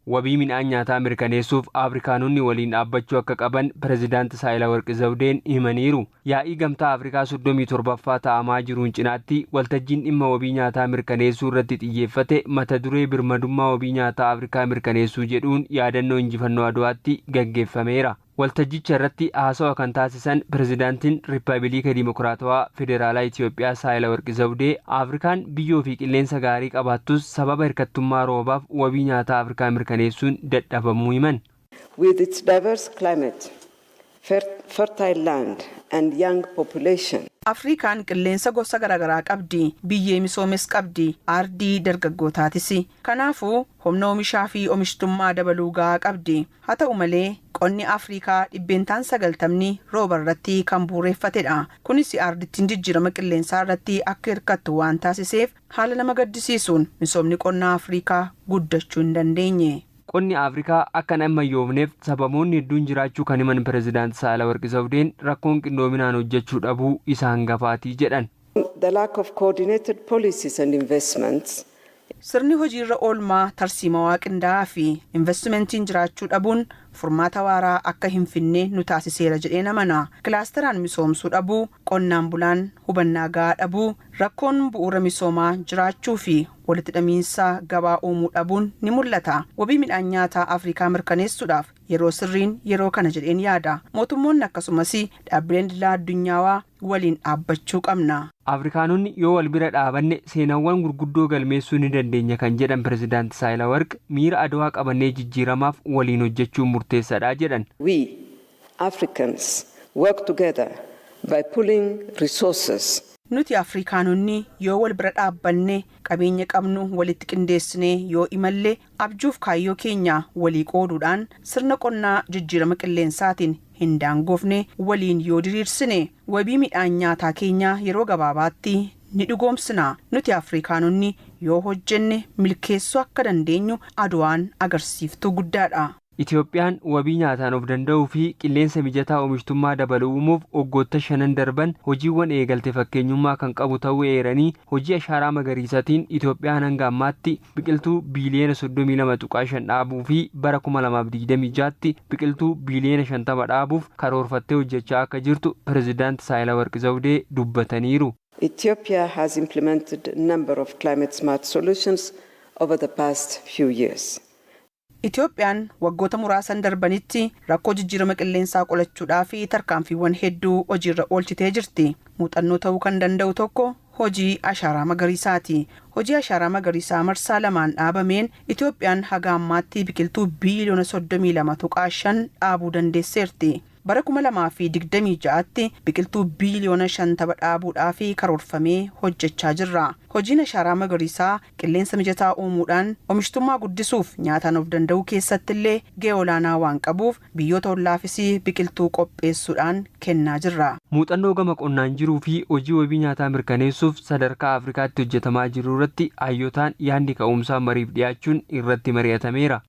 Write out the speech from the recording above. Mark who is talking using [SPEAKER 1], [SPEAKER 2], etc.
[SPEAKER 1] Wabii midhaan nyaataa mirkaneessuuf Afrikaanonni waliin dhaabbachuu akka qaban Pireezidaanti Saahilawarq Zawudeen himaniiru. Yaa'ii Gamtaa Afrikaa 37ffaa taa'amaa jiruun cinaatti waltajjiin dhimma wabii nyaataa mirkaneessuu irratti xiyyeeffate mata duree birmadummaa wabii nyaataa Afrikaa mirkaneessuu jedhuun yaadannoo injifannoo Adwaatti gaggeeffameera. Waltajjicha irratti haasawa kan taasisan Pireezidaantiin Riippaabilika Dimokiraatawaa Federaalaa Itiyoophiyaa Saahilawarq Zawudee, Afrikaan biyyoo fi qilleensa gaarii qabaattus sababa hirkattummaa roobaaf wabii nyaataa Afrikaa mirkaneessuun dadhabamuu himan.
[SPEAKER 2] With its diverse climate, fertile land and young population,
[SPEAKER 3] Afrikaan qilleensa gosa garaagaraa qabdi. Biyyee misoomes qabdi. Aardii dargaggootaatis. Kanaafuu humna oomishaa fi oomishtummaa dabaluu gahaa qabdi. Haa ta'u malee, qonni Afrikaa 90% rooba irratti kan bu'uureffatedha. Kunis aardittiin jijjiirama qilleensaa irratti akka hirkattu waan taasiseef, haala nama gaddisiisuun misoomni qonnaa Afrikaa guddachuu hin dandeenye.
[SPEAKER 1] Qonni Afrikaa akka hin ammayyoofneef sababoonni hedduun jiraachuu kan himan Pireezidaanti Saahilawarq Zawudeen, rakkoon qindoominaan hojjechuu dhabuu isa hangafaatii jedhan.
[SPEAKER 2] The lack of coordinated policies and investments
[SPEAKER 3] Sirni hojiirra oolmaa tarsiimawaa qindaa'aa fi investimentiin jiraachuu dhabuun furmaata waaraa akka hin finne nu taasiseera jedhee amana. Kilaasteraan misoomsuu dhabuu, qonnaan bulaan hubannaa gahaa dhabuu, rakkoon bu'uura misoomaa jiraachuu fi walitti hidhamiinsa gabaa uumuu dhabuun ni mul'ata. Wabii midhaan nyaataa Afrikaa mirkaneessuudhaaf yeroo sirriin yeroo kana jedheen yaada. Mootummoonni akkasumas dhaabbileen idilaa addunyaawaa waliin dhaabbachuu qabna.
[SPEAKER 1] Afrikaanonni yoo wal bira dhaabanne seenaawwan gurguddoo galmeessuu ni dandeenya kan jedhan Pireezidaanti Saahilawarq, miira Adawaa qabannee jijjiiramaaf waliin hojjechuun murteessaadha jedhan.
[SPEAKER 2] We, Africans, work together by pooling resources
[SPEAKER 3] Nuti Afrikaanonni yoo wal bira dhaabbanne, qabeenya qabnu walitti qindeessinee yoo imalle, abjuuf kaayyoo keenya walii qooduudhaan, sirna qonnaa jijjiirama qilleensaatiin hin daangoofne waliin yoo diriirsine, wabii midhaan nyaataa keenya yeroo gabaabaatti ni dhugoomsina. Nuti Afrikaanonni yoo hojjenne milkeessuu akka dandeenyu Aduwaan agarsiiftuu guddaadha.
[SPEAKER 1] Itoophiyaan wabii nyaataan of danda'uu fi qilleensa mijataa oomishtummaa dabalu uumuuf waggoota shanan darban hojiiwwan eegalte fakkeenyummaa kan qabu ta'uu eeranii, hojii ashaaraa magariisaatiin Itoophiyaan hanga ammaatti biqiltuu biiliyoona 32.5 dhaabuu fi bara 2026tti biqiltuu biiliyoona 50 dhaabuuf karoorfattee hojjechaa akka jirtu Pireezidaanti Saahilawarq Zawudee dubbataniiru.
[SPEAKER 2] Ethiopia has implemented a number of climate smart solutions over the past few years.
[SPEAKER 3] Itoophiyaan waggoota muraasan darbanitti rakkoo jijjiirama qilleensaa qolachuudhaaf tarkaanfiiwwan hedduu hojiirra oolchitee jirti. Muuxannoo ta'uu kan danda'u tokko hojii ashaaraa magariisaati. Hojii ashaaraa magariisaa marsaa lamaan dhaabameen Itoophiyaan haga ammaatti biqiltuu biiliyoona 32.5 dhaabuu dandeesseerti. Bara 2026tti biqiltuu biiliyoona 50 dhaabuudhaaf karoorfamee hojjechaa jirra. Hojiin ashaaraa magariisaa qilleensa mijataa uumuudhaan oomishtummaa guddisuuf nyaataan of danda'uu keessatti illee gahee olaanaa waan qabuuf, biyyoota ollaafis biqiltuu qopheessuudhaan kennaa jirra.
[SPEAKER 1] Muuxannoo gama qonnaan jiruu fi hojii wabii nyaataa mirkaneessuuf sadarkaa Afrikaatti hojjetamaa jiru irratti hayyootaan yaadni ka'umsaa mariif dhiyaachuun irratti mari'atameera.